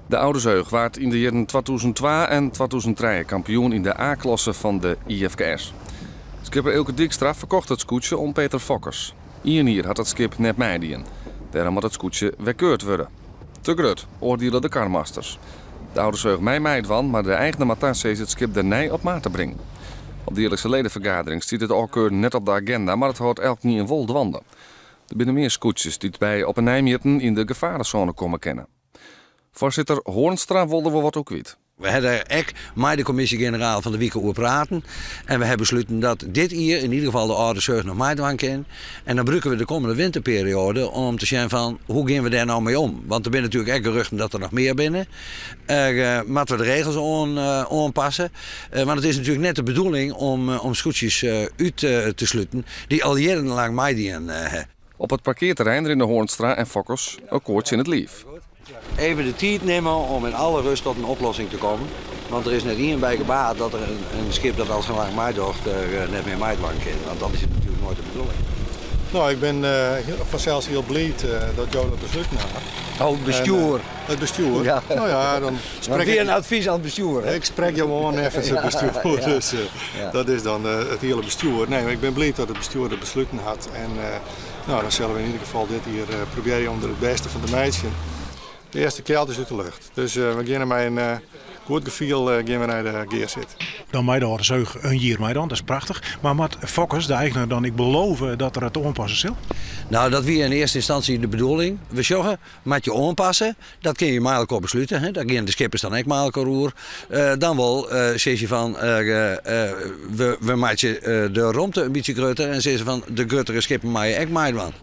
De Oude Zeug waard yn de jierren 2002 en 2003 kampioen yn de A-klasse fan de IFKS. Skipper Eelke Dykstra ferkocht it skûtsje oan Peter Fokkers. Ien jier hat it skip net meidien. Dêrom moat it skûtsje wer keurd wurde. Te grut, oardiele de karmasters. De Oude Zeug mei meidwaan, mar de eigner moat tasizze it skip dêrnei op maat te bringen. Op de jierlikse ledefergadering stiet it ôfkeuren net op de agenda, mar it hâldt elkenien wol dwaande. Der binne mear skûtsjes dy't by op 'e nij mjitten yn de gefaresône komme kinne. Foarsitter Hoornstra wol der wol wat oer kwyt. We ha der ek mei de kommisje-generaal fan de wike oer praten en we ha besluten dat dit jier yn ieder gefal de Alde Seug noch meidwaan kin. En dan brûke we de kommende winterperioade om te sjen fan hoe gean we dêr no mei om. Want der binne natuerlik ek geruchten dat der noch mear binne. Moatte we de regels oanpasse. Want it is natuerlik net de bedoeling om skûtsjes út te sluten dy't al jierrenlang meidien ha. Op it parkearterrein rinne Hoornstra en Fokkers elkoar tsjin it liif. Even de tiid nimme om in alle rust tot in oplossing te kommen. Want der is net ien by gebaat dat der in skip dat al sa lang meidocht net mear meidwaan kin. Want dat is natuerlik noait de bedoeling. No, ik bin fansels hiel bliid dat jo dat besluten ha. Oh, it bestjoer. It bestjoer. Ja. No ja, dan sprek ik. Wie ik in advys oan it bestjoer. Ik sprek jo oan neffens it bestjoer, dus dat is dan it hiele bestjoer. Nee, mar ik bin bliid dat it bestjoer dat besluten hat. En no, dan sille we yn ieder gefal dit jier probearje om der it bêste fan te meitsjen. De earste kjeld is út de lucht. Dus we geane mei in goed gefiel gean we nei de gearsit. Dan mei de Alde Seug in jier meidwaan, dat is prachtich. Mar moat Fokkers, de eigner, dan ek belove dat er it oanpasse sil? No, dat wie yn earste ynstânsje de bedoeling. We sjogge, moat je oanpasse. Dat kinne je mei elkoar beslute. Hè. Daar gean de skippers dan ek mei elkoar oer. Dan wol sizze je fan we meitsje de romte in bytsje grutter en sizze fan de gruttere skippen meie ek meidwaan.